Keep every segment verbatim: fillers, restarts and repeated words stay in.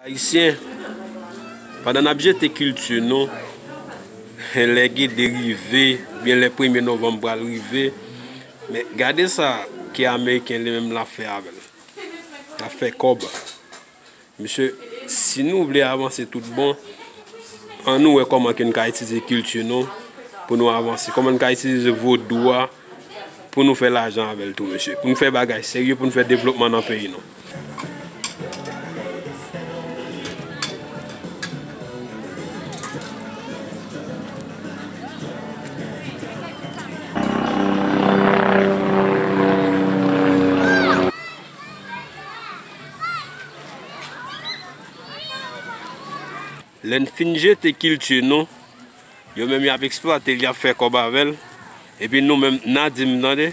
Ayisyen, pandan n ap jete kilti nou, lè Gede rive, oubyen lè premye novanm pral rive, men gade sa ke Ameriken li menm l ap fè avè l. L ap fè kòb. Mesye, si nou vle avanse tout bon, ann nou wè kòman ke n ka itilize kilti nou pou nou avanse. Kòman n ka itilize vodou a pou nou fè lajan avè l tou, mesye. Pou nou fè bagay serye, pou nou fè devlopman nan peyi nou. Lè n fin jete kilti nou, yo menm y ap eksplwate l, y ap fè kòb avè l. Epi nou menm, n a di m, tande,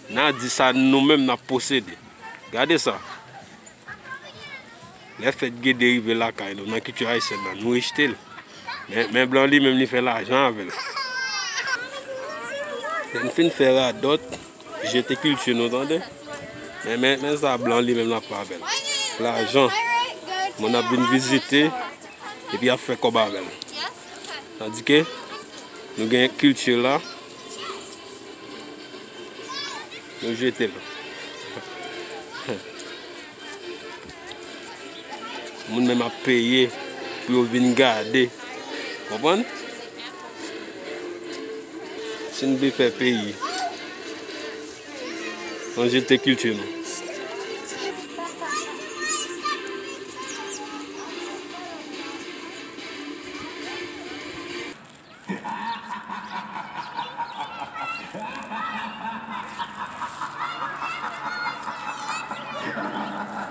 n a di sa nou menm n ap posede. Gade sa. Lè fèt Gede rive lakay nou, nan kilti ayisyèn nan, nou rejte l. Men, men blan li menm, li fè lajan avè l. Lè n fin fè radòt, jete kilti nou, tande. Men, men, men sa blan li menm l ap fè avè l. Lajan. Moun ap vin vizite, epi y ap fè kòb avè l. Tandike nou gen kilti la, nou jete l. Moun menm ap peye pou yo vin gade. Konprann? Si n vle fè peyi, ann jete kilti nou.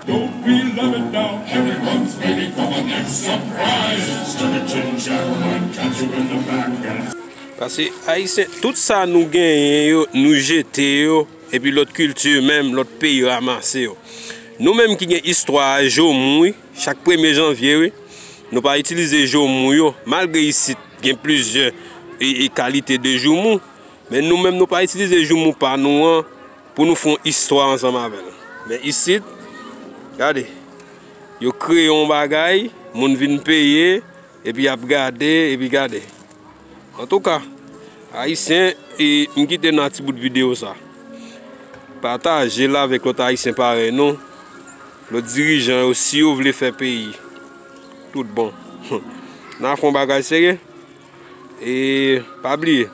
Don't we love it now? Everyone's waiting for the next surprise. It's gonna change your mind, catch you in the back and Paske Ayisyen, tout sa nou genyen yo, nou jete yo, epi lòt kilti menm, lòt peyi ranmase yo. Nou menm ki gen istwa a Joumou, wi, chak premye janvye, wi, nou pa itilize joumou yo, malgre isit gen plizyè e, e kalite de joumou, men nou menm nou pa itilize joumou pa nou an pou nou fè yon istwa ansanm avè l. Men isit, gade, yo kreye yon bagay, moun vin peye, epi y ap gade, epi gade. Antouka, Ayisyen, e, m kite nou ak ti bout videyo sa. Pataje l avèk lòt Ayisyen parèy nou, lòt dirijan yo, si yo vle fè peyi. Tout bon. N a fè yon bagay serye. E pa bliye,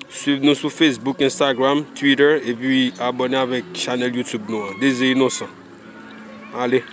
swiv nou sou Facebook, Instagram, Twitter, epi abòne avèk chanèl YouTube nou an, Dezi Inosan. Ale.